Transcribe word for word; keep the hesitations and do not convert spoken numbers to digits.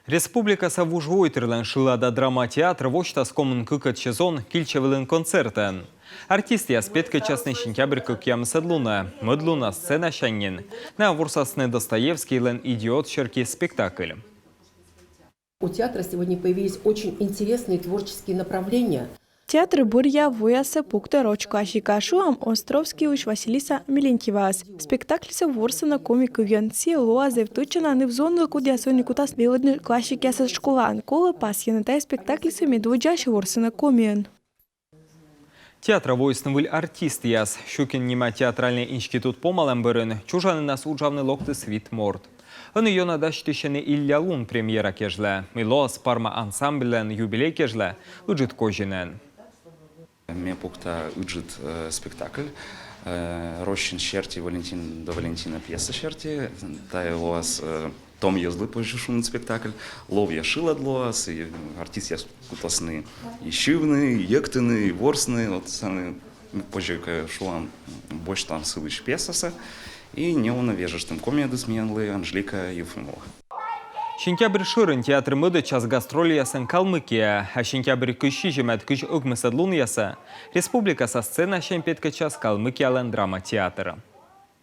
Республикаса вужвойтырлӧн шылада драма театр восьтас комын кыкӧд сезон Кильчӧ вылын концертӧн. Артистъяс петкӧдчасны сентябрь кӧкъямысӧд лунӧ. Мӧд лунас сценасянь нин найӧ ворсасны Достоевскийлӧн «Идиот» серти спектакль. У театра сегодня появились очень интересные творческие направления. Театр бӧръя воясӧ пуктӧ роч классика, шуам, Островскийлысь Василиса Мелентьеваӧс. Спектакльсӧ ворсӧны коми кывйӧн. Сійӧ лоӧ зэв тӧдчана ныв-зонлы, кодъяс ӧні кутас велӧдны классикъясӧс школаын. Колӧ пасйыны, тайӧ спектакльсӧ медводдзаысь ворсӧны комиӧн. Театрӧ воисны выль артистъяс. Щукин нима театральнӧй институт помалӧм бӧрын чужанінас уджавны локтіс вит морт. Ӧні ёна дасьтысьӧны «Илля лун» премьера кежлӧ, мый лоас «Парма» ансамбльлӧн юбилей кежлӧ Ыджыд козинын. Ме пукта ыджыд э, спектакль. Э, Рощин серти, «Валентин да Валентина» пьеса серти. Тайӧ лоас э, том йӧзлы, позьӧ шуны, спектакль. Ловъя шылад лоас, и артистъяс кутасны и сьывны, и йӧктыны, и ворсны. Вот сэні, ну, позьӧ кӧ, шуам, босьтам сылысь пьесасӧ. И неуна вежыштім комиӧдыс миянлы Анжелика Ефремова. Сентябрь шӧрын театр мӧдӧдчас гастрольясӧн Калмыкияӧ, а сентябрь кызь сизимӧд — кызь ӧкмысӧд лунъясӧ республикаса сценасянь петкӧдчас Калмыкиялӧн драма театр.